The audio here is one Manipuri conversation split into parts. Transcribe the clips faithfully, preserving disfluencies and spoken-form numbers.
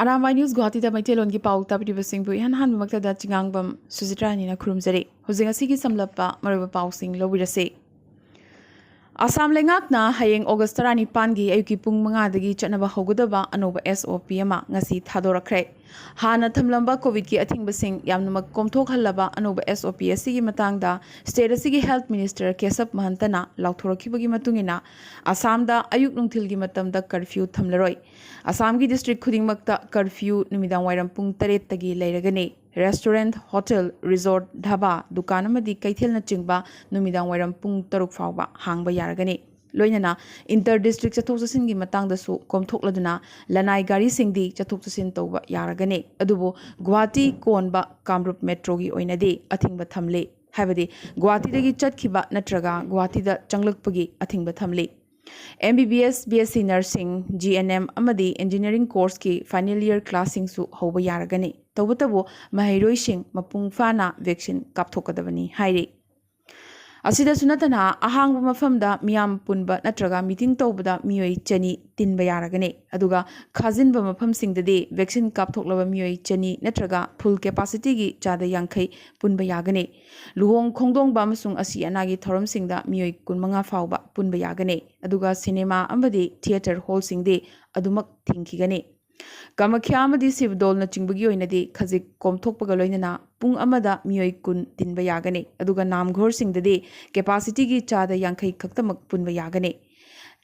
ꯑꯔꯥꯝꯕꯥꯏ ꯅ꯭ꯌꯨꯁ ꯒꯨꯋꯥꯍꯥꯇꯤꯗ ꯃꯩꯇꯩꯂꯣꯟꯒꯤ ꯄꯥꯎ ꯇꯥꯕꯤꯔꯤꯕꯁꯤꯡꯕꯨ ꯏꯍꯥꯟ ꯍꯥꯟꯕꯃꯛꯇꯗ ꯆꯤꯉꯥꯡꯕꯝ ꯁꯨꯖꯤꯇ꯭ꯔꯥꯅꯤꯅ ꯈꯨꯔꯨꯝꯖꯔꯤ꯫ ꯍꯧꯖꯤꯛ ꯉꯁꯤꯒꯤ ꯁꯝꯂꯞꯄ ꯃꯔꯨꯑꯣꯏꯕ ꯄꯥꯎꯁꯤꯡ ꯂꯧꯕꯤꯔꯁꯤ꯫ ꯑꯁꯥꯝ ꯂꯩꯉꯥꯛꯅ ꯍꯌꯦꯡ ꯑꯣꯒꯁ ꯇꯔꯥꯅꯤꯄꯥꯟꯒꯤ ꯑꯌꯨꯛꯀꯤ ꯄꯨꯡ ꯃꯉꯥꯗꯒꯤ ꯆꯠꯅꯕ ꯍꯧꯒꯗꯕ ꯑꯅꯧꯕ S O P ꯑꯃ ꯉꯁꯤ ꯊꯥꯗꯣꯔꯛꯈ꯭ꯔꯦ꯫ ꯍꯥꯟꯅ ꯊꯝꯂꯝꯕ ꯀꯣꯚꯤꯗꯀꯤ ꯑꯊꯤꯡꯕꯁꯤꯡ ꯌꯥꯝꯅꯃꯛ ꯀꯣꯝꯊꯣꯛꯍꯜꯂꯕ ꯑꯅꯧꯕ S O P ꯑꯁꯤꯒꯤ ꯃꯇꯥꯡꯗ ꯁ꯭ꯇꯦꯠ ꯑꯁꯤꯒꯤ ꯍꯦꯜꯊ ꯃꯤꯅꯤꯁꯇꯔ ꯀꯦꯁꯕ ꯃꯍꯟꯇꯅ ꯂꯥꯎꯊꯣꯔꯛꯈꯤꯕꯒꯤ ꯃꯇꯨꯡ ꯏꯟꯅ, ꯑꯁꯥꯝꯗ ꯑꯌꯨꯛ ꯅꯨꯡꯊꯤꯜꯒꯤ ꯃꯇꯝꯗ ꯀꯔꯐ꯭ꯌꯨ ꯊꯝꯂꯔꯣꯏ꯫ ꯑꯁꯥꯝꯒꯤ ꯗꯤꯁꯇ꯭ꯔꯤꯛ ꯈꯨꯗꯤꯡꯃꯛꯇ ꯀꯔꯐ꯭ꯌꯨ ꯅꯨꯃꯤꯗꯥꯡꯋꯥꯏꯔꯝ ꯄꯨꯡ ꯇꯔꯦꯠꯇꯒꯤ ꯂꯩꯔꯒꯅꯤ꯫ ꯔꯦꯁꯇꯨꯔꯦꯟꯠ, ꯍꯣꯇꯦꯜ, ꯔꯤꯖꯣꯔꯠ, ꯙꯥꯕꯥ, ꯗꯨꯀꯥꯟ ꯑꯃꯗꯤ ꯀꯩꯊꯦꯜꯅꯆꯤꯡꯕ ꯅꯨꯃꯤꯗꯥꯡꯋꯥꯏꯔꯝ ꯄꯨꯡ ꯇꯔꯨꯛ ꯐꯥꯎꯕ ꯍꯥꯡꯕ ꯌꯥꯔꯒꯅꯤ꯫ ꯂꯣꯏꯅꯅ ꯏꯟꯇꯔ ꯗꯤꯁꯇ꯭ꯔꯤꯛ ꯆꯠꯊꯣꯛ ꯆꯠꯁꯤꯟꯒꯤ ꯃꯇꯥꯡꯗꯁꯨ ꯀꯣꯝꯊꯣꯛꯂꯗꯨꯅ ꯂꯅꯥꯏ ꯒꯥꯔꯤꯁꯤꯡꯗꯤ ꯆꯠꯊꯣꯛ ꯆꯠꯁꯤꯟ ꯇꯧꯕ ꯌꯥꯔꯒꯅꯤ꯫ ꯑꯗꯨꯕꯨ ꯒꯨꯋꯥꯍꯥꯇꯤ ꯀꯣꯟꯕ ꯀꯥꯝꯔꯨꯞ ꯃꯦꯇ꯭ꯔꯣꯒꯤ ꯑꯣꯏꯅꯗꯤ ꯑꯊꯤꯡꯕ ꯊꯝꯂꯤ꯫ ꯍꯥꯏꯕꯗꯤ ꯒꯨꯋꯥꯍꯥꯇꯤꯗꯒꯤ ꯆꯠꯈꯤꯕ ꯅꯠꯇ꯭ꯔꯒ ꯒꯨꯋꯥꯍꯥꯇꯤꯗ ꯆꯪꯂꯛꯄꯒꯤ ꯑꯊꯤꯡꯕ ꯊꯝꯂꯤ꯫ M B B S, B S C nursing, G N M ꯑꯃꯗꯤ engineering courseꯀꯤ final year classꯁꯤꯡꯁꯨ ꯍꯧꯕ ꯌꯥꯔꯒꯅꯤ꯫ ꯇꯧꯕꯇꯕꯨ ꯃꯍꯩꯔꯣꯏꯁꯤꯡ ꯃꯄꯨꯡ ꯐꯥꯅ vaccine ꯀꯥꯞꯊꯣꯛꯀꯗꯕꯅꯤ ꯍꯥꯏꯔꯤ꯫ ꯑꯁꯤꯗꯁꯨ ꯅꯠꯇꯅ ꯑꯍꯥꯡꯕ ꯃꯐꯝꯗ ꯃꯤꯌꯥꯝ ꯄꯨꯟꯕ ꯅꯠꯇ꯭ꯔꯒ meeting ꯇꯧꯕꯗ ꯃꯤꯑꯣꯏ ꯆꯅꯤ ꯇꯤꯟꯕ ꯌꯥꯔꯒꯅꯤ꯫ ꯑꯗꯨꯒ ꯈꯥꯖꯤꯟꯕ ꯃꯐꯝꯁꯤꯡꯗꯗꯤ vaccine ꯀꯥꯞꯊꯣꯛꯂꯕ ꯃꯤꯑꯣꯏ ꯆꯅꯤ ꯅꯠꯇ꯭ꯔꯒ full capacityꯒꯤ ꯆꯥꯗ ꯌꯥꯡꯈꯩ ꯄꯨꯟꯕ ꯌꯥꯒꯅꯤ꯫ ꯂꯨꯍꯣꯡ ꯈꯣꯡꯗꯣꯡꯕ ꯑꯃꯁꯨꯡ ꯑꯁꯤ ꯑꯅꯥꯒꯤ ꯊꯧꯔꯝꯁꯤꯡꯗ ꯃꯤꯑꯣꯏ ꯀꯨꯟꯃꯉꯥ ꯐꯥꯎꯕ ꯄꯨꯟꯕ ꯌꯥꯒꯅꯤ꯫ ꯑꯗꯨꯒ cinema ꯑꯃꯗꯤ theatre hallꯁꯤꯡꯗꯤ ꯑꯗꯨꯃꯛ ꯊꯤꯡꯈꯤꯒꯅꯤ꯫ ꯀꯥꯃꯈ꯭ꯌꯥ ꯑꯃꯗꯤ ꯁꯤꯕꯗꯣꯜꯅꯆꯤꯡꯕꯒꯤ ꯑꯣꯏꯅꯗꯤ ꯈꯖꯤꯛ ꯀꯣꯝꯊꯣꯛꯄꯒ ꯂꯣꯏꯅꯅ ꯄꯨꯡ ꯑꯃꯗ ꯃꯤꯑꯣꯏ ꯀꯨꯟ ꯇꯤꯟꯕ ꯌꯥꯒꯅꯤ, ꯑꯗꯨꯒ ꯅꯥꯝꯘꯣꯔꯁꯤꯡꯗꯗꯤ capacityꯒꯤ ꯆꯥꯗ ꯌꯥꯡꯈꯩ ꯈꯛꯇꯃꯛ ꯄꯨꯟꯕ ꯌꯥꯒꯅꯤ꯫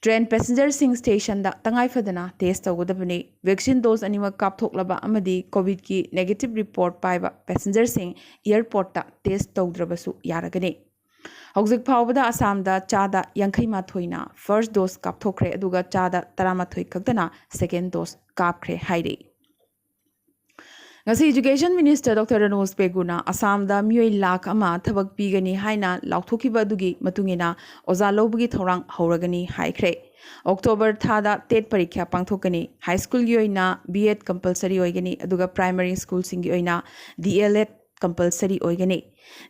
Train passengerꯁꯤꯡ stationꯗ ꯇꯉꯥꯏ ꯐꯗꯅ test ꯇꯧꯒꯗꯕꯅꯤ꯫ Vaccine dose ꯑꯅꯤꯃꯛ ꯀꯥꯞꯊꯣꯛꯂꯕ ꯑꯃꯗꯤ COVIDꯀꯤ negative report ꯄꯥꯏꯕ passengerꯁꯤꯡ airportꯇ test ꯇꯧꯗ꯭ꯔꯕꯁꯨ ꯌꯥꯔꯒꯅꯤ꯫ ꯍꯧꯖꯤꯛ ꯐꯥꯎꯕꯗ ꯑꯁꯥꯝꯗ ꯆꯥꯗ ꯌꯥꯡꯈꯩ ꯃꯥꯊꯣꯏꯅ first dose ꯀꯥꯞꯊꯣꯛꯈ꯭ꯔꯦ, ꯑꯗꯨꯒ ꯆꯥꯗ ꯇꯔꯥꯃꯥꯊꯣꯏ ꯈꯛꯇꯅ second dose ꯀꯥꯞꯈ꯭ꯔꯦ ꯍꯥꯏꯔꯤ꯫ ꯉꯁꯤ Education Minister Doctor ꯔꯅꯣꯖ ꯄꯦꯒꯨꯅ ꯑꯁꯥꯝꯗ ꯃꯤꯑꯣꯏ ꯂꯥꯈ ꯑꯃ ꯊꯕꯛ ꯄꯤꯒꯅꯤ ꯍꯥꯏꯅ ꯂꯥꯎꯊꯣꯛꯈꯤꯕ ꯑꯗꯨꯒꯤ ꯃꯇꯨꯡ ꯏꯟꯅ ꯑꯣꯖꯥ ꯂꯧꯕꯒꯤ ꯊꯧꯔꯥꯡ ꯍꯧꯔꯒꯅꯤ ꯍꯥꯏꯈ꯭ꯔꯦ꯫ October ꯊꯥꯗ TET ꯄꯔꯤꯈ꯭ꯌꯥ ꯄꯥꯡꯊꯣꯛꯀꯅꯤ꯫ High schoolꯒꯤ ꯑꯣꯏꯅ B.Ed compulsory ꯑꯣꯏꯒꯅꯤ, ꯑꯗꯨꯒ primary schoolꯁꯤꯡꯒꯤ ꯑꯣꯏꯅ D.El.Ed compulsory ꯑꯣꯏꯒꯅꯤ꯫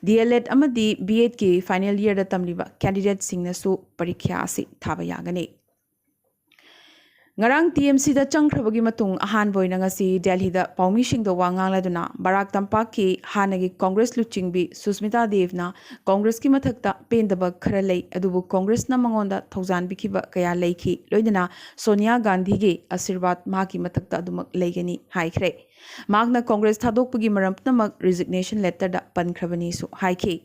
D.El.Ed ꯑꯃꯗꯤ B.Edꯀꯤ final yearꯗ ꯇꯝꯂꯤꯕ candidateꯁꯤꯡꯅꯁꯨ ꯄꯔꯤꯈ꯭ꯌꯥ ꯑꯁꯤ ꯊꯥꯕ ꯌꯥꯒꯅꯤ꯫ ꯉꯔꯥꯡ ꯇꯤ ꯑꯦꯝ ꯁꯤꯗ ꯆꯪꯈ꯭ꯔꯕꯒꯤ ꯃꯇꯨꯡ ꯑꯍꯥꯟꯕ ꯑꯣꯏꯅ ꯉꯁꯤ ꯗꯦꯜꯍꯤꯗ ꯄꯥꯎꯃꯤꯁꯤꯡꯗ ꯋꯥ ꯉꯥꯡꯂꯗꯨꯅ ꯕꯔꯥꯛ ꯇꯝꯄꯥꯛꯀꯤ ꯍꯥꯟꯅꯒꯤ ꯀꯣꯡꯒ꯭ꯔꯦꯁ ꯂꯨꯆꯤꯡꯕꯤ ꯁꯨꯁꯃꯤꯇꯥ ꯗꯦꯕꯅ ꯀꯣꯡꯒ꯭ꯔꯦꯁꯀꯤ ꯃꯊꯛꯇ ꯄꯦꯟꯗꯕ ꯈꯔ ꯂꯩ, ꯑꯗꯨꯕꯨ ꯀꯣꯡꯒ꯭ꯔꯦꯁꯅ ꯃꯉꯣꯟꯗ ꯊꯧꯖꯥꯟꯕꯤꯈꯤꯕ ꯀꯌꯥ ꯂꯩꯈꯤ, ꯂꯣꯏꯅꯅ ꯁꯣꯅꯤꯌꯥ ꯒꯥꯟꯙꯤꯒꯤ ꯑꯥꯁꯤꯔꯕꯥꯗ ꯃꯍꯥꯛꯀꯤ ꯃꯊꯛꯇ ꯑꯗꯨꯃꯛ ꯂꯩꯒꯅꯤ ꯍꯥꯏꯈ꯭ꯔꯦ꯫ ꯃꯍꯥꯛꯅ ꯀꯣꯡꯒ꯭ꯔꯦꯁ ꯊꯥꯗꯣꯛꯄꯒꯤ ꯃꯔꯝ ꯄꯨꯝꯅꯃꯛ ꯔꯤꯖꯤꯒꯅꯦꯁꯟ ꯂꯦꯇꯔꯗ ꯄꯟꯈ꯭ꯔꯕꯅꯤꯁꯨ ꯍꯥꯏꯈꯤ꯫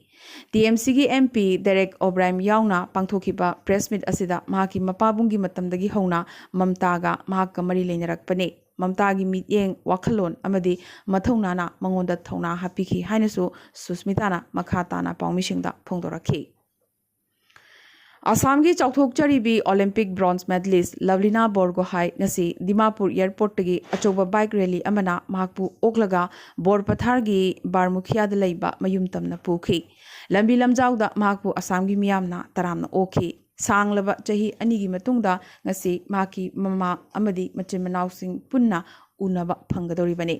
ꯇꯤ ꯑꯦꯝ ꯁꯤꯒꯤ ꯑꯦꯝ ꯄꯤ ꯗꯦꯔꯦꯛ ꯑꯣꯕ꯭ꯔꯥꯏꯝ ꯌꯥꯎꯅ ꯄꯥꯡꯊꯣꯛꯈꯤꯕ ꯄ꯭ꯔꯦꯁ ꯃꯤꯠ ꯑꯁꯤꯗ ꯃꯍꯥꯛꯀꯤ ꯃꯄꯥꯕꯨꯡꯒꯤ ꯃꯇꯝꯗꯒꯤ ꯍꯧꯅ ꯃꯝꯇꯥꯒ ꯃꯍꯥꯛꯀ ꯃꯔꯤ ꯂꯩꯅꯔꯛꯄꯅꯤ꯫ ꯃꯝꯇꯥꯒꯤ ꯃꯤꯠꯌꯦꯡ, ꯋꯥꯈꯜꯂꯣꯟ ꯑꯃꯗꯤ ꯃꯊꯧꯅꯥꯅ ꯃꯉꯣꯟꯗ ꯊꯧꯅꯥ ꯍꯥꯞꯄꯤꯈꯤ ꯍꯥꯏꯅꯁꯨ ꯁꯨꯁꯃꯤꯇꯥꯅ ꯃꯈꯥ ꯇꯥꯅ ꯄꯥꯎꯃꯤꯁꯤꯡꯗ ꯐꯣꯡꯗꯣꯔꯛꯈꯤ꯫ ꯑꯁꯥꯝꯒꯤ ꯆꯥꯎꯊꯣꯛꯆꯔꯤꯕꯤ ꯑꯣꯂꯤꯝꯄꯤꯛ ꯕ꯭ꯔꯣꯟꯖ ꯃꯦꯗꯂꯤꯁ ꯂꯚꯂꯤꯅꯥ ꯕꯣꯔꯒꯣꯍꯥꯏ ꯉꯁꯤ ꯗꯤꯃꯥꯄꯨꯔ ꯑꯦꯌꯔꯄꯣꯔꯠꯇꯒꯤ ꯑꯆꯧꯕ ꯕꯥꯏꯛ ꯔꯦꯂꯤ ꯑꯃꯅ ꯃꯍꯥꯛꯄꯨ ꯑꯣꯛꯂꯒ ꯕꯣꯔ ꯄꯊꯥꯔꯒꯤ ꯕꯥꯔꯃꯨꯈꯤꯌꯥꯗ ꯂꯩꯕ ꯃꯌꯨꯝ ꯇꯝꯅ ꯄꯨꯈꯤ꯫ ꯂꯝꯕꯤ ꯂꯝꯖꯥꯎꯗ ꯃꯍꯥꯛꯄꯨ ꯑꯁꯥꯝꯒꯤ ꯃꯤꯌꯥꯝꯅ ꯇꯔꯥꯝꯅ ꯑꯣꯛꯈꯤ꯫ ꯁꯥꯡꯂꯕ ꯆꯍꯤ ꯑꯅꯤꯒꯤ ꯃꯇꯨꯡꯗ ꯉꯁꯤ ꯃꯍꯥꯛꯀꯤ ꯃꯃꯥ ꯑꯃꯗꯤ ꯃꯆꯤꯟ ꯃꯅꯥꯎꯁꯤꯡ ꯄꯨꯟꯅ ꯎꯅꯕ ꯐꯪꯒꯗꯧꯔꯤꯕꯅꯤ꯫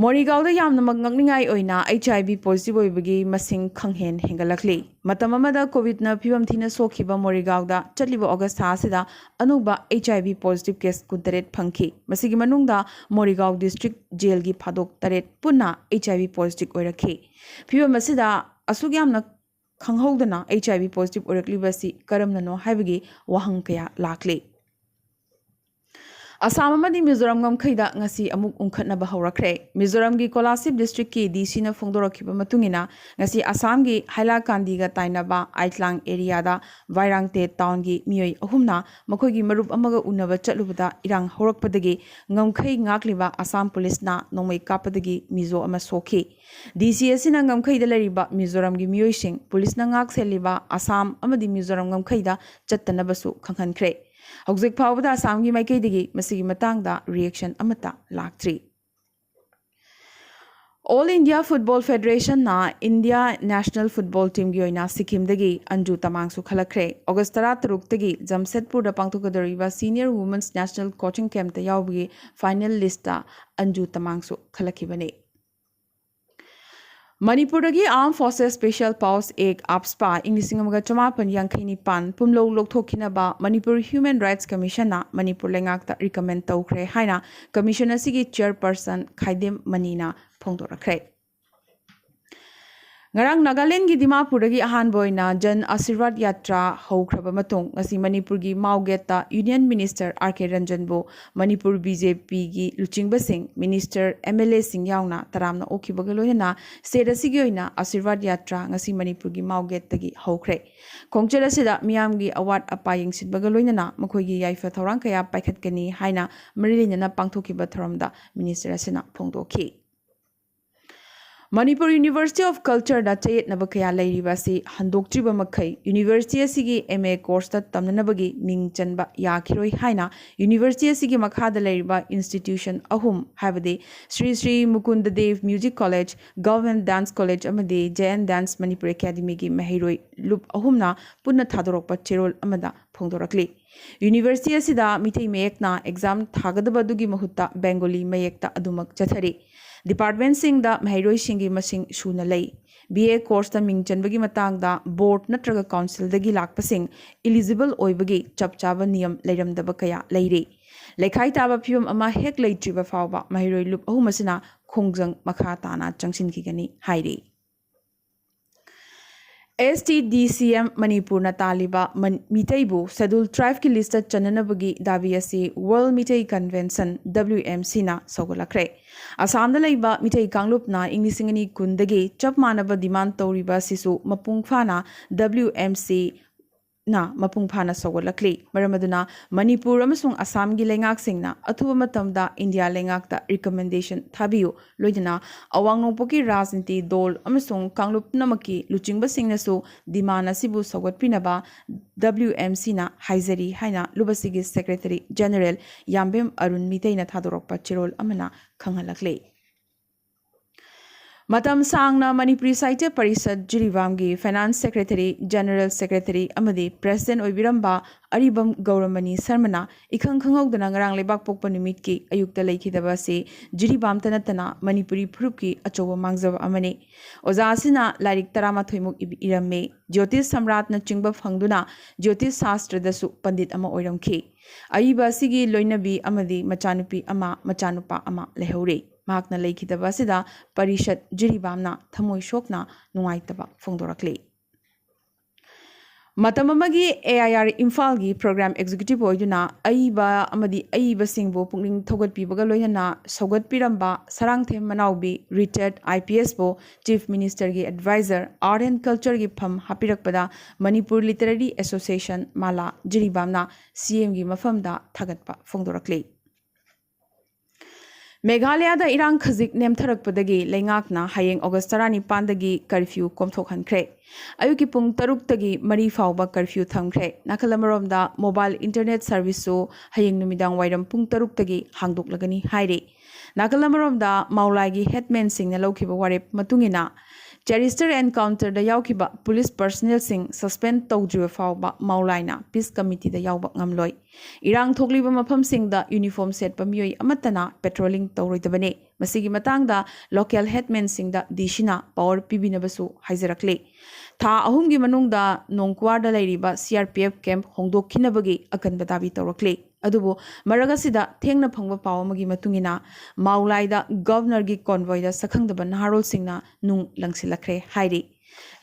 ꯃꯣꯔꯤꯒꯥꯎꯗ ꯌꯥꯝꯅꯃꯛ ꯉꯛꯅꯤꯡꯉꯥꯏ ꯑꯣꯏꯅ ꯑꯩꯆ ꯑꯥꯏ ꯚꯤ ꯄꯣꯖꯤꯇꯤꯚ ꯑꯣꯏꯕꯒꯤ ꯃꯁꯤꯡ ꯈꯪꯍꯦꯟ ꯍꯦꯟꯒꯠꯂꯛꯂꯤ꯫ ꯃꯇꯝ ꯑꯃꯗ ꯀꯣꯚꯤꯗꯅ ꯐꯤꯕꯝ ꯊꯤꯅ ꯁꯣꯛꯈꯤꯕ ꯃꯣꯔꯤꯒꯥꯎꯗ ꯆꯠꯂꯤꯕ ꯑꯣꯒꯁ ꯊꯥ ꯑꯁꯤꯗ ꯑꯅꯧꯕ ꯑꯩꯆ ꯑꯥꯏ ꯚꯤ ꯄꯣꯖꯤꯇꯤꯚ ꯀꯦꯁ ꯀꯨꯟꯇꯔꯦꯠ ꯐꯪꯈꯤ꯫ ꯃꯁꯤꯒꯤ ꯃꯅꯨꯡꯗ ꯃꯣꯔꯤꯒꯥꯎ ꯗꯤꯁꯇ꯭ꯔꯤꯛ ꯖꯦꯜꯒꯤ ꯐꯥꯗꯣꯛ ꯇꯔꯦꯠ ꯄꯨꯟꯅ ꯑꯩꯆ ꯑꯥꯏ ꯚꯤ ꯄꯣꯖꯤꯇꯤꯚ ꯑꯣꯏꯔꯛꯈꯤ꯫ ꯐꯤꯕꯝ ꯑꯁꯤꯗ ꯑꯁꯨꯛ ꯌꯥꯝꯅ ꯈꯪꯍꯧꯗꯅ ꯑꯩꯆ ꯑꯥꯏ ꯚꯤ ꯄꯣꯖꯤꯇꯤꯚ ꯑꯣꯏꯔꯛꯂꯤꯕ ꯑꯁꯤ ꯀꯔꯝꯅꯅꯣ ꯍꯥꯏꯕꯒꯤ ꯋꯥꯍꯪ ꯀꯌꯥ ꯂꯥꯛꯂꯤ꯫ ꯑꯁꯥꯝ ꯑꯃꯗꯤ ꯃꯤꯖꯣꯔꯥꯝ ꯉꯝꯈꯩꯗ ꯉꯁꯤ ꯑꯃꯨꯛ ꯎꯪꯈꯠꯅꯕ ꯍꯧꯔꯛꯈ꯭ꯔꯦ꯫ ꯃꯤꯖꯣꯔꯥꯝꯒꯤ ꯀꯣꯂꯥꯁꯤꯕ ꯗꯤꯁꯇ꯭ꯔꯤꯛꯀꯤ ꯗꯤ ꯁꯤꯅ ꯐꯣꯡꯗꯣꯔꯛꯈꯤꯕ ꯃꯇꯨꯡ ꯏꯟꯅ, ꯉꯁꯤ ꯑꯁꯥꯝꯒꯤ ꯍꯥꯏꯂꯥꯀꯥꯟꯗꯤꯒ ꯇꯥꯏꯅꯕ ꯑꯥꯏꯇ꯭ꯂꯥꯡ ꯑꯦꯔꯤꯌꯥꯗ ꯚꯥꯏꯔꯥꯡꯇꯦ ꯇꯥꯎꯟꯒꯤ ꯃꯤꯑꯣꯏ ꯑꯍꯨꯝꯅ ꯃꯈꯣꯏꯒꯤ ꯃꯔꯨꯞ ꯑꯃꯒ ꯎꯅꯕ ꯆꯠꯂꯨꯕꯗ ꯏꯔꯥꯡ ꯍꯧꯔꯛꯄꯗꯒꯤ ꯉꯝꯈꯩ ꯉꯥꯛꯂꯤꯕ ꯑꯁꯥꯝ ꯄꯨꯂꯤꯁꯅ ꯅꯣꯡꯃꯩ ꯀꯥꯞꯄꯗꯒꯤ ꯃꯤꯖꯣ ꯑꯃ ꯁꯣꯛꯈꯤ꯫ ꯗꯤ ꯁꯤ ꯑꯁꯤꯅ ꯉꯝꯈꯩꯗ ꯂꯩꯔꯤꯕ ꯃꯤꯖꯣꯔꯥꯝꯒꯤ ꯃꯤꯑꯣꯏꯁꯤꯡ ꯄꯨꯂꯤꯁꯅ ꯉꯥꯛ ꯁꯦꯜꯂꯤꯕ ꯑꯁꯥꯝ ꯑꯃꯗꯤ ꯃꯤꯖꯣꯔꯥꯝ ꯉꯝꯈꯩꯗ ꯆꯠꯇꯅꯕꯁꯨ ꯈꯪꯍꯟꯈ꯭ꯔꯦ꯫ ꯍꯧꯖꯤꯛ ꯐꯥꯎꯕꯗ ꯑꯁꯥꯝꯒꯤ ꯃꯥꯏꯀꯩꯗꯒꯤ ꯃꯁꯤꯒꯤ ꯃꯇꯥꯡꯗ ꯔꯤꯑꯦꯛꯁꯟ ꯑꯃꯠꯇ ꯂꯥꯛꯇ꯭ꯔꯤ꯫ ꯑꯣꯜ ꯏꯟꯗꯤꯌꯥ ꯐꯨꯠꯕꯣꯜ ꯐꯦꯗꯔꯦꯁꯟꯅ ꯏꯟꯗꯤꯌꯥ ꯅꯦꯁꯅꯦꯜ ꯐꯨꯠꯕꯣꯜ ꯇꯤꯝꯒꯤ ꯑꯣꯏꯅ ꯁꯤꯛꯀꯤꯝꯗꯒꯤ ꯑꯟꯖꯨ ꯇꯃꯥꯡꯁꯨ ꯈꯜꯂꯛꯈ꯭ꯔꯦ꯫ ꯑꯣꯒꯁ ꯇꯔꯥꯇꯔꯨꯛꯇꯒꯤ ꯖꯝꯁꯦꯗꯄꯨꯔꯗ ꯄꯥꯡꯊꯣꯛꯀꯗꯧꯔꯤꯕ ꯁꯤꯅꯤꯌꯔ ꯋꯨꯃꯦꯟꯁ ꯅꯦꯁꯅꯦꯜ ꯀꯣꯆꯤꯡ ꯀꯦꯝꯞꯇ ꯌꯥꯎꯕꯒꯤ ꯐꯥꯏꯅꯦꯜ ꯂꯤꯁꯇ ꯑꯟꯖꯨ ꯇꯃꯥꯡꯁꯨ ꯈꯜꯂꯛꯈꯤꯕꯅꯤ꯫ ꯃꯅꯤꯄꯨꯔꯗꯒꯤ Armed Forces Special Powers Act, AFSPA, ꯏꯪ ꯂꯤꯁꯤꯡ ꯑꯃꯒ ꯆꯃꯥꯄꯟ ꯌꯥꯡꯈꯩ ꯅꯤꯄꯥꯟ ꯄꯨꯝꯂꯧ ꯂꯧꯊꯣꯛꯈꯤꯅꯕ ꯃꯅꯤꯄꯨꯔ Human Rights Commission ꯅ ꯃꯅꯤꯄꯨꯔ ꯂꯩꯉꯥꯛꯇ recommend ꯇꯧꯈ꯭ꯔꯦ ꯍꯥꯏꯅ commission ꯑꯁꯤꯒꯤ chairperson ꯈꯥꯏꯗꯦꯝ ꯃꯅꯤꯅ ꯐꯣꯡꯗꯣꯔꯛꯈ꯭ꯔꯦ꯫ ꯉꯔꯥꯡ ꯅꯥꯒꯥꯂꯦꯟꯒꯤ ꯗꯤꯃꯥꯄꯨꯔꯗꯒꯤ ꯑꯍꯥꯟꯕ ꯑꯣꯏꯅ ꯖꯟ ꯑꯥꯁꯤꯔꯕꯥꯗ ꯌꯥꯇ꯭ꯔꯥ ꯍꯧꯈ꯭ꯔꯕ ꯃꯇꯨꯡ, ꯉꯁꯤ ꯃꯅꯤꯄꯨꯔꯒꯤ ꯃꯥꯎ ꯒꯦꯠꯇ Union Minister R K ꯔꯟꯖꯟꯕꯨ Manipur BJP ꯒꯤ ꯂꯨꯆꯤꯡꯕꯁꯤꯡ, minister, MLA ꯁꯤꯡ ꯌꯥꯎꯅ ꯇꯔꯥꯝꯅ ꯑꯣꯛꯈꯤꯕꯒ ꯂꯣꯏꯅꯅ state ꯑꯁꯤꯒꯤ ꯑꯣꯏꯅ ꯑꯥꯁꯤꯔꯕꯥꯗ ꯌꯥꯇ꯭ꯔꯥ ꯉꯁꯤ ꯃꯅꯤꯄꯨꯔꯒꯤ ꯃꯥꯎ ꯒꯦꯠꯇꯒꯤ ꯍꯧꯈ꯭ꯔꯦ꯫ ꯈꯣꯡꯆꯠ ꯑꯁꯤꯗ ꯃꯤꯌꯥꯝꯒꯤ ꯑꯋꯥꯠ ꯑꯄꯥ ꯌꯦꯡꯁꯤꯟꯕꯒ ꯂꯣꯏꯅꯅ ꯃꯈꯣꯏꯒꯤ ꯌꯥꯏꯐ ꯊꯧꯔꯥꯡ ꯀꯌꯥ ꯄꯥꯏꯈꯠꯀꯅꯤ ꯍꯥꯏꯅ ꯃꯔꯤ ꯂꯩꯅꯅ ꯄꯥꯡꯊꯣꯛꯈꯤꯕ ꯊꯧꯔꯝꯗ minister ꯑꯁꯤꯅ ꯐꯣꯡꯗꯣꯛꯈꯤ꯫ ꯃꯅꯤꯄꯨꯔ University of Culture ꯗ ꯆꯌꯦꯠꯅꯕ ꯀꯌꯥ ꯂꯩꯔꯤꯕ ꯑꯁꯤ ꯍꯟꯗꯣꯛꯇ꯭ꯔꯤꯕ ꯃꯈꯩ university ꯑꯁꯤꯒꯤ MA course ꯇ ꯇꯝꯅꯅꯕꯒꯤ ꯃꯤꯡ ꯆꯟꯕ ꯌꯥꯈꯤꯔꯣꯏ ꯍꯥꯏꯅ university ꯑꯁꯤꯒꯤ ꯃꯈꯥꯗ ꯂꯩꯔꯤꯕ institution ꯑꯍꯨꯝ, ꯍꯥꯏꯕꯗꯤ ꯁ꯭ꯔꯤ ꯁ꯭ꯔꯤ ꯃꯨꯀꯨꯟꯗ ꯗꯦꯕ Music College, Government Dance College ꯑꯃꯗꯤ J N Dance Manipur Academy ꯒꯤ ꯃꯍꯩꯔꯣꯏ ꯂꯨꯞ ꯑꯍꯨꯝꯅ ꯄꯨꯟꯅ ꯊꯥꯗꯣꯔꯛꯄ ꯆꯦꯔꯣꯜ ꯑꯃꯗ ꯐꯣꯡꯗꯣꯔꯛꯂꯤ꯫ University ꯑꯁꯤꯗ ꯃꯤꯇꯩ ꯃꯌꯦꯛꯅ exam ꯊꯥꯒꯗꯕ ꯑꯗꯨꯒꯤ ꯃꯍꯨꯠꯇ Bengali ꯃꯌꯦꯛꯇ ꯑꯗꯨꯃꯛ ꯆꯠꯊꯔꯤ꯫ Department ꯁꯤꯡꯗ ꯃꯍꯩꯔꯣꯏꯁꯤꯡꯒꯤ ꯃꯁꯤꯡ ꯁꯨꯅ ꯂꯩ꯫ BA course ꯇ ꯃꯤꯡ ꯆꯟꯕꯒꯤ ꯃꯇꯥꯡꯗ board ꯅꯠꯇ꯭ꯔꯒ council ꯗꯒꯤ ꯂꯥꯛꯄꯁꯤꯡ eligible ꯑꯣꯏꯕꯒꯤ ꯆꯞ ꯆꯥꯕ ꯅꯤꯌꯝ ꯂꯩꯔꯝꯗꯕ ꯀꯌꯥ ꯂꯩꯔꯤ꯫ ꯂꯩꯈꯥꯏ ꯇꯥꯕ ꯐꯤꯕꯝ ꯑꯃ ꯍꯦꯛ ꯂꯩꯇ꯭ꯔꯤꯕ ꯐꯥꯎꯕ ꯃꯍꯩꯔꯣꯏ ꯂꯨꯞ ꯑꯍꯨꯝ ꯑꯁꯤꯅ ꯈꯣꯡꯖꯪ ꯃꯈꯥ ꯇꯥꯅ ꯆꯪꯁꯤꯟꯈꯤꯒꯅꯤ ꯍꯥꯏꯔꯤ꯫ STDCM ꯃꯅꯤꯄꯨꯔꯅ ꯇꯥꯜꯂꯤꯕ ꯃꯟ-, ꯃꯤꯇꯩꯕꯨ Scheduled Tribe ꯀꯤ list ꯇ ꯆꯟꯅꯅꯕꯒꯤ ꯗꯥꯕꯤ ꯑꯁꯤ World ꯃꯤꯇꯩ Convention, WMC ꯅ ꯁꯧꯒꯠꯂꯛꯈ꯭ꯔꯦ꯫ ꯑꯁꯥꯝꯗ ꯂꯩꯕ ꯃꯤꯇꯩ ꯀꯥꯡꯂꯨꯞꯅ ꯏꯪ ꯂꯤꯁꯤꯡ ꯑꯅꯤ ꯀꯨꯟꯗꯒꯤ ꯆꯞ ꯃꯥꯟꯅꯕ demand ꯇꯧꯔꯤꯕ ꯑꯁꯤꯁꯨ ꯃꯄꯨꯡ ꯐꯥꯅ WMC ꯅ ꯃꯄꯨꯡ ꯐꯥꯅ ꯁꯧꯒꯠꯂꯛꯂꯤ꯫ ꯃꯔꯝ ꯑꯗꯨꯅ ꯃꯅꯤꯄꯨꯔ ꯑꯃꯁꯨꯡ ꯑꯁꯥꯝꯒꯤ ꯂꯩꯉꯥꯛꯁꯤꯡꯅ ꯑꯊꯨꯕ ꯃꯇꯝꯗ ꯏꯟꯗꯤꯌꯥ ꯂꯩꯉꯥꯛꯇ recommendation ꯊꯥꯕꯤꯌꯨ, ꯂꯣꯏꯅꯅ ꯑꯋꯥꯡ ꯅꯣꯡꯄꯣꯛꯀꯤ ꯔꯥꯖꯅꯤꯇꯤ ꯗꯣꯜ ꯑꯃꯁꯨꯡ ꯀꯥꯡꯂꯨꯞ ꯄꯨꯝꯅꯃꯛꯀꯤ ꯂꯨꯆꯤꯡꯕꯁꯤꯡꯅꯁꯨ demand ꯑꯁꯤꯕꯨ ꯁꯧꯒꯠꯄꯤꯅꯕ WMC ꯅ ꯍꯥꯏꯖꯔꯤ ꯍꯥꯏꯅ ꯂꯨꯞ ꯑꯁꯤꯒꯤ Secretary General ꯌꯥꯝꯕꯦꯝ ꯑꯔꯨꯟ ꯃꯤꯇꯩꯅ ꯊꯥꯗꯣꯔꯛꯄ ꯆꯦꯔꯣꯜ ꯑꯃꯅ ꯈꯪꯍꯜꯂꯛꯂꯤ꯫ ꯃꯇꯝ ꯁꯥꯡꯅ ꯃꯅꯤꯄꯨꯔꯤ ꯁꯥꯍꯤꯇ꯭ꯌ ꯄꯔꯤꯁꯠ ꯖꯤꯔꯤꯕꯥꯝꯒꯤ ꯐꯥꯏꯅꯥꯟꯁ ꯁꯦꯀ꯭ꯔꯦꯇꯔꯤ, ꯖꯦꯅꯔꯦꯜ ꯁꯦꯀ꯭ꯔꯦꯇꯔꯤ ꯑꯃꯗꯤ ꯄ꯭ꯔꯦꯁꯤꯗꯦꯟꯠ ꯑꯣꯏꯕꯤꯔꯝꯕ ꯑꯔꯤꯕꯝ ꯒꯧꯔꯃꯅꯤ ꯁꯔꯃꯅ ꯏꯈꯪ ꯈꯪꯍꯧꯗꯅ ꯉꯔꯥꯡ ꯂꯩꯕꯥꯛ ꯄꯣꯛꯄ ꯅꯨꯃꯤꯠꯀꯤ ꯑꯌꯨꯛꯇ ꯂꯩꯈꯤꯗꯕ ꯑꯁꯤ ꯖꯤꯔꯤꯕꯥꯝꯇ ꯅꯠꯇꯅ ꯃꯅꯤꯄꯨꯔꯤ ꯐꯨꯔꯨꯞꯀꯤ ꯑꯆꯧꯕ ꯃꯥꯡꯖꯕ ꯑꯃꯅꯤ꯫ ꯑꯣꯖꯥ ꯑꯁꯤꯅ ꯂꯥꯏꯔꯤꯛ ꯇꯔꯥꯃꯥꯊꯣꯏꯃꯨꯛ ꯏꯕꯤ-, ꯏꯔꯝꯃꯤ꯫ ꯖ꯭ꯌꯣꯇꯤꯁ ꯁꯝꯔꯥꯠꯅꯆꯤꯡꯕ ꯐꯪꯗꯨꯅ ꯖ꯭ꯌꯣꯇꯤꯁ ꯁꯥꯁꯇ꯭ꯔꯗꯁꯨ ꯄꯟꯗꯤꯠ ꯑꯃ ꯑꯣꯏꯔꯝꯈꯤ꯫ ꯑꯏꯕ ꯑꯁꯤꯒꯤ ꯂꯣꯏꯅꯕꯤ ꯑꯃꯗꯤ ꯃꯆꯥꯅꯨꯄꯤ ꯑꯃ, ꯃꯆꯥꯅꯨꯄꯥ ꯑꯃ ꯂꯩꯍꯧꯔꯤ꯫ ꯃꯍꯥꯛꯅ ꯂꯩꯈꯤꯗꯕ ꯑꯁꯤꯗ ꯄꯔꯤꯁꯠ ꯖꯤꯔꯤꯕꯥꯝꯅ ꯊꯃꯣꯏ ꯁꯣꯛꯅ ꯅꯨꯡꯉꯥꯏꯇꯕ ꯐꯣꯡꯗꯣꯔꯛꯂꯤ꯫ ꯃꯇꯝ ꯑꯃꯒꯤ ꯑꯦ ꯑꯥꯏ ꯑꯥꯔ ꯏꯝꯐꯥꯜꯒꯤ ꯄ꯭ꯔꯣꯒ꯭ꯔꯥꯝ ꯑꯦꯛꯖꯤꯀ꯭ꯌꯨꯇꯤꯚ ꯑꯣꯏꯗꯨꯅ ꯑꯏꯕ ꯑꯃꯗꯤ ꯑꯏꯕꯁꯤꯡꯕꯨ ꯄꯨꯛꯅꯤꯡ ꯊꯧꯒꯠꯄꯤꯕꯒ ꯂꯣꯏꯅꯅ ꯁꯧꯒꯠꯄꯤꯔꯝꯕ ꯁꯔꯥꯡꯊꯦꯝ ꯃꯅꯥꯎꯕꯤ, ꯔꯤꯇꯥꯌꯔꯠ ꯑꯥꯏ ꯄꯤ ꯑꯦꯁꯄꯨ ꯆꯤꯐ ꯃꯤꯅꯤꯁꯇꯔꯒꯤ ꯑꯦꯗꯚꯥꯏꯖꯔ ꯑꯥꯔꯠ ꯑꯦꯟ ꯀꯜꯆꯔꯒꯤ ꯐꯝ ꯍꯥꯞꯄꯤꯔꯛꯄꯗ ꯃꯅꯤꯄꯨꯔ ꯂꯤꯇꯔꯦꯔꯤ ꯑꯦꯁꯣꯁꯤꯌꯦꯁꯟ, ꯃꯥꯂꯥ, ꯖꯤꯔꯤꯕꯥꯝꯅ ꯁꯤ ꯑꯦꯝꯒꯤ ꯃꯐꯝꯗ ꯊꯥꯒꯠꯄ ꯐꯣꯡꯗꯣꯔꯛꯂꯤ꯫ ꯃꯦꯘꯥꯂꯌꯥꯗ ꯏꯔꯥꯡ ꯈꯖꯤꯛ ꯅꯦꯝꯊꯔꯛꯄꯗꯒꯤ ꯂꯩꯉꯥꯛꯅ ꯍꯌꯦꯡ ꯑꯣꯒꯁ ꯇꯔꯥꯅꯤꯄꯥꯟꯗꯒꯤ ꯀꯔꯐ꯭ꯌꯨ ꯀꯣꯝꯊꯣꯛꯍꯟꯈ꯭ꯔꯦ꯫ ꯑꯌꯨꯛꯀꯤ ꯄꯨꯡ ꯇꯔꯨꯛꯇꯒꯤ ꯃꯔꯤ ꯐꯥꯎꯕ ꯀꯔꯐ꯭ꯌꯨ ꯊꯝꯈ꯭ꯔꯦ꯫ ꯅꯥꯀꯜ ꯑꯃꯔꯣꯝꯗ ꯃꯣꯕꯥꯏꯜ ꯏꯟꯇꯔꯅꯦꯠ ꯁꯔꯚꯤꯁꯁꯨ ꯍꯌꯦꯡ ꯅꯨꯃꯤꯗꯥꯡ ꯋꯥꯏꯔꯝ ꯄꯨꯡ ꯇꯔꯨꯛꯇꯒꯤ ꯍꯥꯡꯗꯣꯛꯂꯒꯅꯤ ꯍꯥꯏꯔꯤ꯫ ꯅꯥꯀꯜ ꯑꯃꯔꯣꯝꯗ ꯃꯥꯎꯂꯥꯏꯒꯤ ꯍꯦꯠꯃꯦꯟꯁꯤꯡꯅ ꯂꯧꯈꯤꯕ ꯋꯥꯔꯦꯞ ꯃꯇꯨꯡ ꯏꯟꯅ, ꯆꯦꯔꯤꯁꯇꯔ ꯑꯦꯟꯀꯥꯎꯟꯇꯔꯗ ꯌꯥꯎꯈꯤꯕ ꯄꯨꯂꯤꯁ ꯄꯔꯁꯅꯦꯜꯁꯤꯡ ꯁꯁꯄꯦꯟ ꯇꯧꯗ꯭ꯔꯤꯕ ꯐꯥꯎꯕ ꯃꯥꯎꯂꯥꯏꯅ ꯄꯤꯁ ꯀꯃꯤꯇꯤꯗ ꯌꯥꯎꯕ ꯉꯝꯂꯣꯏ꯫ ꯏꯔꯥꯡ ꯊꯣꯛꯂꯤꯕ ꯃꯐꯝꯁꯤꯡꯗ ꯌꯨꯅꯤꯐꯣꯔꯝ ꯁꯦꯠꯄ ꯃꯤꯑꯣꯏ ꯑꯃꯠꯇꯅ ꯄꯦꯇ꯭ꯔꯣꯂꯤꯡ ꯇꯧꯔꯣꯏꯗꯕꯅꯤ꯫ ꯃꯁꯤꯒꯤ ꯃꯇꯥꯡꯗ ꯂꯣꯀꯦꯜ ꯍꯦꯠꯃꯦꯟꯁꯤꯡꯗ ꯗꯤ ꯁꯤꯅ ꯄꯥꯋꯔ ꯄꯤꯕꯤꯅꯕꯁꯨ ꯍꯥꯏꯖꯔꯛꯂꯤ꯫ ꯊꯥ ꯑꯍꯨꯝꯒꯤ ꯃꯅꯨꯡꯗ ꯅꯣꯡꯀ꯭ꯋꯥꯔꯗ ꯂꯩꯔꯤꯕ C R P F camp ꯍꯣꯡꯗꯣꯛꯈꯤꯅꯕꯒꯤ ꯑꯀꯟꯕ ꯗꯥꯕꯤ ꯇꯧꯔꯛꯂꯤ꯫ ꯑꯗꯨꯕꯨ ꯃꯔꯛ ꯑꯁꯤꯗ ꯊꯦꯡꯅ ꯐꯪꯕ ꯄꯥꯎ ꯑꯃꯒꯤ ꯃꯇꯨꯡ ꯏꯟꯅ, ꯃꯥꯎꯂꯥꯏꯗ ꯒꯚꯔꯅꯔꯒꯤ ꯀꯣꯟꯚꯣꯏꯗ ꯁꯛꯈꯪꯗꯕ ꯅꯍꯥꯔꯣꯜꯁꯤꯡꯅ ꯅꯨꯡ ꯂꯪꯁꯤꯜꯂꯛꯈ꯭ꯔꯦ ꯍꯥꯏꯔꯤ꯫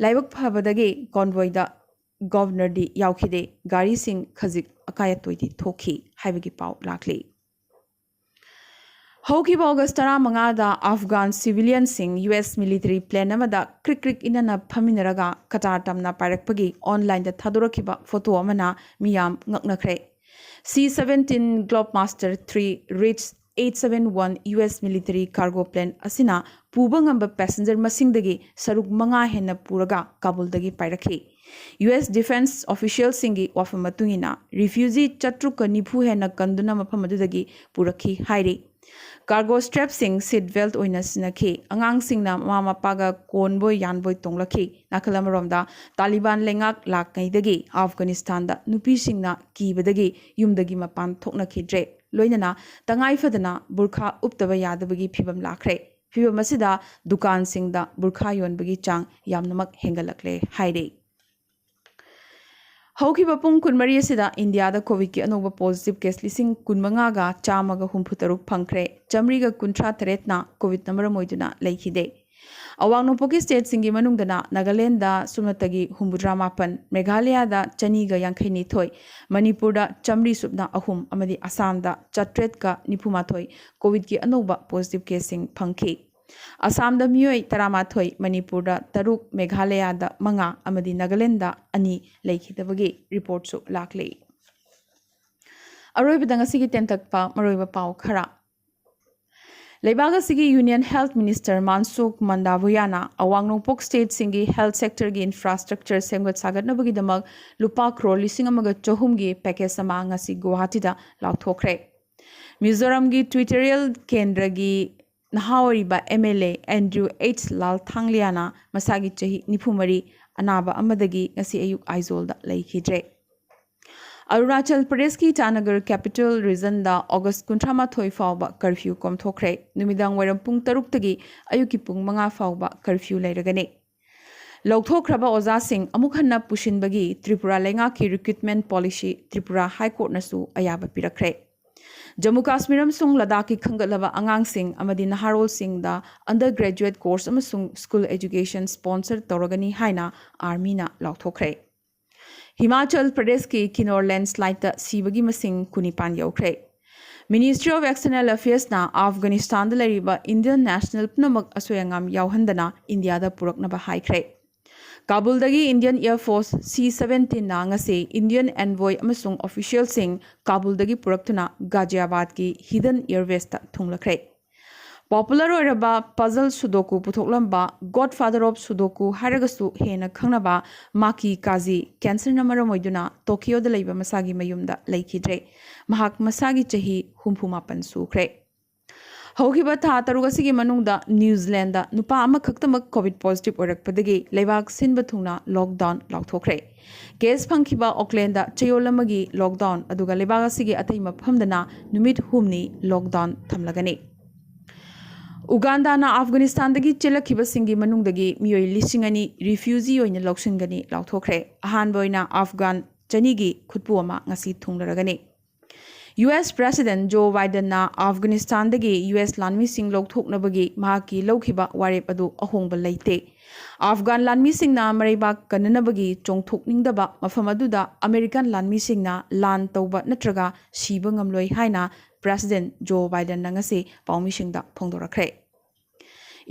ꯂꯥꯏꯕꯛ ꯐꯕꯗꯒꯤ ꯀꯣꯟꯚꯣꯏꯗ ꯒꯚꯔꯅꯔꯗꯤ ꯌꯥꯎꯈꯤꯗꯦ꯫ ꯒꯥꯔꯤꯁꯤꯡ ꯈꯖꯤꯛ ꯑꯀꯥꯏ ꯑꯇꯣꯏꯗꯤ ꯊꯣꯛꯈꯤ ꯍꯥꯏꯕꯒꯤ ꯄꯥꯎ ꯂꯥꯛꯂꯤ꯫ ꯍꯧꯈꯤꯕ ꯑꯣꯒꯁ ꯇꯔꯥꯃꯉꯥꯗ ꯑꯐꯒꯥꯟ ꯁꯤꯚꯤꯂꯤꯌꯟꯁꯤꯡ ꯌꯨ ꯑꯦꯁ ꯃꯤꯂꯤꯇꯔꯤ ꯄ꯭ꯂꯦꯟ ꯑꯃꯗ ꯀ꯭ꯔꯤꯛ ꯀ꯭ꯔꯤꯛ ꯏꯅꯅ ꯐꯝꯃꯤꯟꯅꯔꯒ ꯀꯇꯥꯔ ꯇꯝꯅ ꯄꯥꯏꯔꯛꯄꯒꯤ ꯑꯣꯟꯂꯥꯏꯟꯗ ꯊꯥꯗꯣꯔꯛꯈꯤꯕ ꯐꯣꯇꯣ ꯑꯃꯅ ꯃꯤꯌꯥꯝ ꯉꯛꯅꯈ꯭ꯔꯦ꯫ C seventeen Globemaster three reach eight seven one U S military cargo plane ꯑꯁꯤꯅ ꯄꯨꯕ ꯉꯝꯕ ꯄꯦꯁꯦꯟꯖꯔ ꯃꯁꯤꯡꯗꯒꯤ ꯁꯔꯨꯛ ꯃꯉꯥ ꯍꯦꯟꯅ ꯄꯨꯔꯒ ꯀꯥꯕꯨꯜꯗꯒꯤ ꯄꯥꯏꯔꯛꯈꯤ꯫ ꯌꯨ ꯑꯦꯁ ꯗꯤꯐꯦꯟꯁ ꯑꯣꯐꯤꯁꯤꯌꯦꯜꯁꯤꯡꯒꯤ ꯋꯥꯐꯝ ꯃꯇꯨꯡ ꯏꯟꯅ, ꯔꯤꯐ꯭ꯌꯨꯖꯤ ꯆꯥꯇ꯭ꯔꯨꯛꯀ ꯅꯤꯐꯨ ꯍꯦꯟꯅ ꯀꯟꯗꯨꯅ ꯃꯐꯝ ꯑꯗꯨꯗꯒꯤ ꯄꯨꯔꯛꯈꯤ ꯍꯥꯏꯔꯤ꯫ ꯀꯥꯔꯒꯣ ꯁ꯭ꯇ꯭ꯔꯦꯞꯁꯤꯡ ꯁꯤꯠ ꯕꯦꯜꯠ ꯑꯣꯏꯅ ꯁꯤꯖꯤꯟꯅꯈꯤ꯫ ꯑꯉꯥꯡꯁꯤꯡꯅ ꯃꯃꯥ ꯃꯄꯥꯒ ꯀꯣꯟꯕꯣꯏ ꯌꯥꯟꯕꯣꯏ ꯇꯣꯡꯂꯛꯈꯤ꯫ ꯅꯥꯀꯜ ꯑꯃꯔꯣꯝꯗ, ꯇꯥꯂꯤꯕꯥꯟ ꯂꯩꯉꯥꯛ ꯂꯥꯛꯉꯩꯗꯒꯤ ꯑꯐꯒꯥꯅꯤꯁꯇꯥꯟꯗ ꯅꯨꯄꯤꯁꯤꯡꯅ ꯀꯤꯕꯗꯒꯤ ꯌꯨꯝꯗꯒꯤ ꯃꯄꯥꯟ ꯊꯣꯛꯅꯈꯤꯗ꯭ꯔꯦ꯫ ꯂꯣꯏꯅꯅ ꯇꯉꯥꯏ ꯐꯗꯅ ꯕꯨꯔꯈꯥ ꯎꯞꯇꯕ ꯌꯥꯗꯕꯒꯤ ꯐꯤꯕꯝ ꯂꯥꯛꯈ꯭ꯔꯦ꯫ ꯐꯤꯕꯝ ꯑꯁꯤꯗ ꯗꯨꯀꯥꯟꯁꯤꯡꯗ ꯕꯨꯔꯈꯥ ꯌꯣꯟꯕꯒꯤ ꯆꯥꯡ ꯌꯥꯝꯅꯃꯛ ꯍꯦꯟꯒꯠꯂꯛꯂꯦ ꯍꯥꯏꯔꯤ꯫ ꯍꯧꯈꯤꯕ ꯄꯨꯡ ꯀꯨꯟꯃꯔꯤ ꯑꯁꯤꯗ ꯏꯟꯗꯤꯌꯥꯗ ꯀꯣꯚꯤꯗꯀꯤ ꯑꯅꯧꯕ ꯄꯣꯖꯤꯇꯤꯚ ꯀꯦꯁ ꯂꯤꯁꯤꯡ ꯀꯨꯟꯃꯉꯥꯒ ꯆꯥꯝꯃꯒ ꯍꯨꯝꯐꯨꯇꯔꯨꯛ ꯐꯪꯈ꯭ꯔꯦ꯫ ꯆꯥꯃꯔꯤꯒ ꯀꯨꯟꯊ꯭ꯔꯥ ꯇꯔꯦꯠꯅ ꯀꯣꯚꯤꯗꯅ ꯃꯔꯝ ꯑꯣꯏꯗꯨꯅ ꯂꯩꯈꯤꯗꯦ꯫ ꯑꯋꯥꯡ ꯅꯣꯡꯄꯣꯛꯀꯤ ꯁ꯭ꯇꯦꯠꯁꯤꯡꯒꯤ ꯃꯅꯨꯡꯗꯅ ꯅꯥꯒꯥꯂꯦꯟꯗ ꯁꯨꯞꯅꯇꯒꯤ ꯍꯨꯝꯐꯨꯇꯔꯥ ꯃꯥꯄꯟ, ꯃꯦꯘꯥꯂꯌꯥꯗ ꯆꯅꯤꯒ ꯌꯥꯡꯈꯩꯅꯤꯊꯣꯏ, ꯃꯅꯤꯄꯨꯔꯗ ꯆꯥꯃꯔꯤ ꯁꯨꯞꯅ ꯑꯍꯨꯝ ꯑꯃꯗꯤ ꯑꯁꯥꯝꯗ ꯆꯥꯇ꯭ꯔꯦꯠꯀ ꯅꯤꯐꯨꯃꯥꯊꯣꯏ ꯀꯣꯚꯤꯗꯀꯤ ꯑꯅꯧꯕ ꯄꯣꯖꯤꯇꯤꯚ ꯀꯦꯁꯁꯤꯡ ꯐꯪꯈꯤ꯫ ꯑꯁꯥꯝꯗ ꯃꯤꯑꯣꯏ ꯇꯔꯥꯃꯥꯊꯣꯏ, ꯃꯅꯤꯄꯨꯔꯗ ꯇꯔꯨꯛ, ꯃꯦꯘꯥꯂꯌꯥꯗ ꯃꯉꯥ ꯑꯃꯗꯤ ꯅꯥꯒꯥꯂꯦꯟꯗ ꯑꯅꯤ ꯂꯩꯈꯤꯗꯕꯒꯤ ꯔꯤꯄꯣꯔꯠꯁꯨ ꯂꯥꯛꯂꯤ꯫ ꯑꯔꯣꯏꯕꯗ ꯉꯁꯤꯒꯤ ꯇꯦꯟꯇꯛꯄ ꯃꯔꯨꯑꯣꯏꯕ ꯄꯥꯎ ꯈꯔ꯫ ꯂꯩꯕꯥꯛ ꯑꯁꯤꯒꯤ ꯌꯨꯅꯤꯌꯟ ꯍꯦꯜꯊ ꯃꯤꯅꯤꯁꯇꯔ ꯃꯥꯟꯁꯨꯈ ꯃꯟꯗꯥꯚꯨꯌꯥꯅ ꯑꯋꯥꯡ ꯅꯣꯡꯄꯣꯛ ꯁ꯭ꯇꯦꯠꯁꯤꯡꯒꯤ ꯍꯦꯜꯊ ꯁꯦꯛꯇꯔꯒꯤ ꯏꯟꯐ꯭ꯔꯥꯁ꯭ꯇ꯭ꯔꯛꯆꯔ ꯁꯦꯝꯒꯠ ꯁꯥꯒꯠꯅꯕꯒꯤꯗꯃꯛ ꯂꯨꯄꯥ ꯀ꯭ꯔꯣꯔ ꯂꯤꯁꯤꯡ ꯑꯃꯒ ꯆꯍꯨꯝꯒꯤ ꯄꯦꯀꯦꯖ ꯑꯃ ꯉꯁꯤ ꯒꯨꯋꯥꯍꯥꯇꯤꯗ ꯂꯥꯎꯊꯣꯛꯈ꯭ꯔꯦ꯫ ꯃꯤꯖꯣꯔꯥꯝꯒꯤ ꯇ꯭ꯌꯨꯇꯣꯔꯤꯌꯦꯜ ꯀꯦꯟꯗ꯭ꯔꯒꯤ ꯅꯍꯥ ꯑꯣꯏꯔꯤꯕ M L A Andrew H ꯂꯥꯜꯊꯥꯡꯂꯤꯌꯥꯅ ꯃꯁꯥꯒꯤ ꯆꯍꯤ ꯅꯤꯐꯨ ꯃꯔꯤ ꯑꯅꯥꯕ ꯑꯃꯗꯒꯤ ꯉꯁꯤ ꯑꯌꯨꯛ ꯑꯥꯏꯖꯣꯜꯗ ꯂꯩꯈꯤꯗ꯭ꯔꯦ꯫ ꯑꯔꯨꯅꯥꯆꯜ ꯄ꯭ꯔꯗꯦꯁꯀꯤ ꯏꯇꯥꯅꯒꯔ ꯀꯦꯄꯤꯇꯦꯜ ꯔꯤꯖꯟꯗ ꯑꯣꯒꯁ ꯀꯨꯟꯊ꯭ꯔꯥ ꯃꯥꯊꯣꯏ ꯐꯥꯎꯕ ꯀꯔꯐ꯭ꯌꯨ ꯀꯣꯝꯊꯣꯛꯈ꯭ꯔꯦ꯫ ꯅꯨꯃꯤꯗꯥꯡ ꯋꯥꯏꯔꯝ ꯄꯨꯡ ꯇꯔꯨꯛꯇꯒꯤ ꯑꯌꯨꯛꯀꯤ ꯄꯨꯡ ꯃꯉꯥ ꯐꯥꯎꯕ ꯀꯔꯐ꯭ꯌꯨ ꯂꯩꯔꯒꯅꯤ꯫ ꯂꯧꯊꯣꯛꯈ꯭ꯔꯕ ꯑꯣꯖꯥꯁꯤꯡ ꯑꯃꯨꯛ ꯍꯟꯅ ꯄꯨꯁꯤꯟꯕꯒꯤ ꯇ꯭ꯔꯤꯄꯨꯔꯥ ꯂꯩꯉꯥꯛꯀꯤ ꯔꯤꯀ꯭ꯔꯨꯠꯃꯦꯟꯠ ꯄꯣꯂꯤꯁꯤ ꯇ꯭ꯔꯤꯄꯨꯔꯥ ꯍꯥꯏ ꯀꯣꯔꯠꯅꯁꯨ ꯑꯌꯥꯕ ꯄꯤꯔꯛꯈ꯭ꯔꯦ꯫ ꯖꯝꯃꯨ ꯀꯥꯁꯃꯤꯔ ꯑꯃꯁꯨꯡ ꯂꯗꯥꯈꯀꯤ ꯈꯟꯒꯠꯂꯕ ꯑꯉꯥꯡꯁꯤꯡ ꯑꯃꯗꯤ ꯅꯍꯥꯔꯣꯜꯁꯤꯡꯗ ꯑꯟꯗꯔ ꯒ꯭ꯔꯦꯖꯨꯑꯦꯠ ꯀꯣꯔꯁ ꯑꯃꯁꯨꯡ ꯁ꯭ꯀꯨꯜ ꯑꯦꯖꯨꯀꯦꯁꯟ ꯁ꯭ꯄꯣꯟꯁꯔ ꯇꯧꯔꯒꯅꯤ ꯍꯥꯏꯅ ꯑꯥꯔꯃꯤꯅ ꯂꯥꯎꯊꯣꯛꯈ꯭ꯔꯦ꯫ ꯍꯤꯃꯥꯆꯜ ꯄ꯭ꯔꯗꯦꯁꯀꯤ ꯀꯤꯅꯣꯔ ꯂꯦꯟꯁ꯭ꯂꯥꯏꯗꯇ ꯁꯤꯕꯒꯤ ꯃꯁꯤꯡ ꯀꯨꯟꯅꯤꯄꯥꯟ ꯌꯧꯈ꯭ꯔꯦ꯫ ꯃꯤꯅꯤꯁꯇ꯭ꯔꯤ ꯑꯣꯐ ꯑꯦꯛꯁꯇꯔꯅꯦꯜ ꯑꯦꯐꯤꯌꯔꯁꯅ ꯑꯐꯒꯥꯅꯤꯁꯇꯥꯟꯗ ꯂꯩꯔꯤꯕ ꯏꯟꯗꯤꯌꯟ ꯅꯦꯁꯅꯦꯜ ꯄꯨꯝꯅꯃꯛ ꯑꯁꯣꯏ ꯑꯉꯥꯝ ꯌꯥꯎꯍꯟꯗꯅ ꯏꯟꯗꯤꯌꯥꯗ ꯄꯨꯔꯛꯅꯕ ꯍꯥꯏꯈ꯭ꯔꯦ꯫ ꯀꯥꯕꯨꯜꯗꯒꯤ ꯏꯟꯗꯤꯌꯟ ꯑꯦꯌꯔ ꯐꯣꯔꯁ ꯁꯤ ꯁꯚꯦꯟꯇꯤꯟꯅ ꯉꯁꯤ ꯏꯟꯗꯤꯌꯟ ꯑꯦꯟꯚꯣꯏ ꯑꯃꯁꯨꯡ ꯑꯣꯐꯤꯁꯤꯌꯦꯜꯁꯤꯡ ꯀꯥꯕꯨꯜꯗꯒꯤ ꯄꯨꯔꯛꯇꯨꯅ ꯒꯥꯖꯤꯌꯥꯕꯥꯗꯀꯤ ꯍꯤꯗꯟ ꯑꯦꯌꯔꯕꯦꯁꯇ ꯊꯨꯡꯂꯈ꯭ꯔꯦ꯫ ꯄꯣꯄꯨꯂꯔ ꯑꯣꯏꯔꯕ ꯄꯖꯜ ꯁꯨꯗꯣꯀꯨ ꯄꯨꯊꯣꯛꯂꯝꯕ ꯒꯣꯗ ꯐꯥꯗꯔ ꯑꯣꯐ ꯁꯨꯗꯣꯀꯨ ꯍꯥꯏꯔꯒꯁꯨ ꯍꯦꯟꯅ ꯈꯪꯅꯕ ꯃꯥꯀꯤ ꯀꯥꯖꯤ ꯀꯦꯟꯁꯔꯅ ꯃꯔꯝ ꯑꯣꯏꯗꯨꯅ ꯇꯣꯀꯤꯌꯣꯗ ꯂꯩꯕ ꯃꯁꯥꯒꯤ ꯃꯌꯨꯝꯗ ꯂꯩꯈꯤꯗ꯭ꯔꯦ꯫ ꯃꯍꯥꯛ ꯃꯁꯥꯒꯤ ꯆꯍꯤ ꯍꯨꯝꯐꯨ ꯃꯥꯄꯟ ꯁꯨꯈ꯭ꯔꯦ꯫ ꯍꯧꯈꯤꯕ ꯊꯥ ꯇꯔꯨꯛ ꯑꯁꯤꯒꯤ ꯃꯅꯨꯡꯗ ꯅ꯭ꯌꯨꯖꯤꯂꯦꯟꯗ ꯅꯨꯄꯥ ꯑꯃꯈꯛꯇꯃꯛ ꯀꯣꯚꯤꯗ ꯄꯣꯖꯤꯇꯤꯚ ꯑꯣꯏꯔꯛꯄꯗꯒꯤ ꯂꯩꯕꯥꯛ ꯁꯤꯟꯕ ꯊꯨꯡꯅ ꯂꯣꯛꯗꯥꯎꯟ ꯂꯥꯎꯊꯣꯛꯈ꯭ꯔꯦ꯫ ꯀꯦꯁ ꯐꯪꯈꯤꯕ ꯑꯣꯛꯂꯦꯟꯗ ꯆꯌꯣꯜ ꯑꯃꯒꯤ ꯂꯣꯛꯗꯥꯎꯟ, ꯑꯗꯨꯒ ꯂꯩꯕꯥꯛ ꯑꯁꯤꯒꯤ ꯑꯇꯩ ꯃꯐꯝꯗꯅ ꯅꯨꯃꯤꯠ ꯍꯨꯝꯅꯤ ꯂꯣꯛꯗꯥꯎꯟ ꯊꯝꯂꯒꯅꯤ꯫ ꯎꯒꯥꯟꯗꯥꯅ ꯑꯐꯒꯥꯅꯤꯁꯇꯥꯟꯗꯒꯤ ꯆꯦꯜꯂꯛꯈꯤꯕꯁꯤꯡꯒꯤ ꯃꯅꯨꯡꯗꯒꯤ ꯃꯤꯑꯣꯏ ꯂꯤꯁꯤꯡ ꯑꯅꯤ ꯔꯤꯐ꯭ꯌꯨꯖꯤ ꯑꯣꯏꯅ ꯂꯧꯁꯤꯟꯒꯅꯤ ꯂꯥꯎꯊꯣꯛꯈ꯭ꯔꯦ꯫ ꯑꯍꯥꯟꯕ ꯑꯣꯏꯅ ꯑꯐꯒꯥꯟ ꯆꯅꯤꯒꯤ ꯈꯨꯠꯄꯨ ꯑꯃ ꯉꯁꯤ ꯊꯨꯡꯂꯔꯒꯅꯤ꯫ ꯌꯨ ꯑꯦꯁ ꯄ꯭ꯔꯦꯁꯤꯗꯦꯟꯠ ꯖꯣ ꯕꯥꯏꯗꯟꯅ ꯑꯐꯒꯥꯅꯤꯁꯇꯥꯟꯗꯒꯤ ꯌꯨ ꯑꯦꯁ ꯂꯥꯟꯃꯤꯁꯤꯡ ꯂꯧꯊꯣꯛꯅꯕꯒꯤ ꯃꯍꯥꯛꯀꯤ ꯂꯧꯈꯤꯕ ꯋꯥꯔꯦꯞ ꯑꯗꯨ ꯑꯍꯣꯡꯕ ꯂꯩꯇꯦ꯫ ꯑꯐꯒꯥꯟ ꯂꯥꯟꯃꯤꯁꯤꯡꯅ ꯃꯔꯩꯕꯥꯛ ꯀꯟꯅꯅꯕꯒꯤ ꯆꯣꯡꯊꯣꯛꯅꯤꯡꯗꯕ ꯃꯐꯝ ꯑꯗꯨꯗ ꯑꯃꯦꯔꯤꯀꯥꯟ ꯂꯥꯟꯃꯤꯁꯤꯡꯅ ꯂꯥꯟ ꯇꯧꯕ ꯅꯠꯇ꯭ꯔꯒ ꯁꯤꯕ ꯉꯝꯂꯣꯏ ꯍꯥꯏꯅ ꯄ꯭ꯔꯦꯁꯤꯗꯦꯟꯠ ꯖꯣ ꯕꯥꯏꯗꯟꯅ ꯉꯁꯤ ꯄꯥꯎꯃꯤꯁꯤꯡꯗ ꯐꯣꯡꯗꯣꯔꯛꯈ꯭ꯔꯦ꯫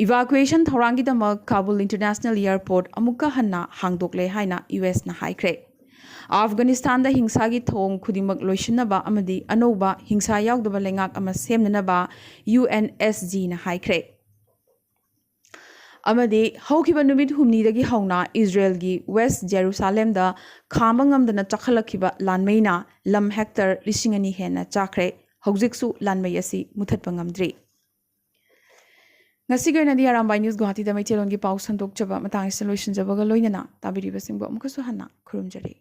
ꯏꯚꯥꯀꯨꯌꯦꯁꯟ ꯊꯧꯔꯥꯡꯒꯤꯗꯃꯛ ꯀꯥꯕꯨꯜ ꯏꯟꯇꯔꯅꯦꯁꯅꯦꯜ ꯑꯦꯌꯔꯄꯣꯔꯠ ꯑꯃꯨꯛꯀ ꯍꯟꯅ ꯍꯥꯡꯗꯣꯛꯂꯦ ꯍꯥꯏꯅ ꯌꯨ ꯑꯦꯁꯅ ꯍꯥꯏꯈ꯭ꯔꯦ꯫ ꯑꯐꯒꯥꯅꯤꯁꯇꯥꯟꯗ ꯍꯤꯡꯁꯥꯒꯤ ꯊꯧꯑꯣꯡ ꯈꯨꯗꯤꯡꯃꯛ ꯂꯣꯏꯁꯤꯟꯅꯕ ꯑꯃꯗꯤ ꯑꯅꯧꯕ ꯍꯤꯡꯁꯥ ꯌꯥꯎꯗꯕ ꯂꯩꯉꯥꯛ ꯑꯃ ꯁꯦꯝꯅꯅꯕ ꯌꯨ ꯑꯦꯟ ꯑꯦꯁ ꯖꯤꯅ ꯍꯥꯏꯈ꯭ꯔꯦ꯫ ꯑꯃꯗꯤ ꯍꯧꯈꯤꯕ ꯅꯨꯃꯤꯠ ꯍꯨꯝꯅꯤꯗꯒꯤ ꯍꯧꯅ ꯏꯖꯔꯦꯜꯒꯤ ꯋꯦꯁ ꯖꯦꯔꯨꯁꯥꯂꯦꯝꯗ ꯈꯥꯝꯕ ꯉꯝꯗꯅ ꯆꯥꯛꯈꯠꯂꯛꯈꯤꯕ ꯂꯥꯟꯃꯩꯅ ꯂꯝ ꯍꯦꯛꯇꯔ ꯂꯤꯁꯤꯡ ꯑꯅꯤ ꯍꯦꯟꯅ ꯆꯥꯈ꯭ꯔꯦ꯫ ꯍꯧꯖꯤꯛꯁꯨ ꯂꯥꯟꯃꯩ ꯑꯁꯤ ꯃꯨꯊꯠꯄ ꯉꯝꯗ꯭ꯔꯤ꯫ ꯉꯁꯤꯒꯤ ꯑꯣꯏꯅꯗꯤ ꯑꯔꯥꯝꯕꯥꯏ ꯅ꯭ꯌꯨꯁ ꯒꯨꯋꯥꯍꯥꯇꯤꯗ ꯃꯩꯇꯩꯂꯣꯟꯒꯤ ꯄꯥꯎ ꯁꯟꯗꯣꯛꯆꯕ ꯃꯇꯥꯡ ꯑꯁꯤꯗ ꯂꯣꯏꯁꯤꯟꯖꯕꯒ ꯂꯣꯏꯅꯅ ꯇꯥꯕꯤꯔꯤꯕꯁꯤꯡꯕꯨ ꯑꯃꯨꯛꯀꯁꯨ ꯍꯟꯅ ꯈꯨꯔꯨꯝꯖꯔꯤ꯫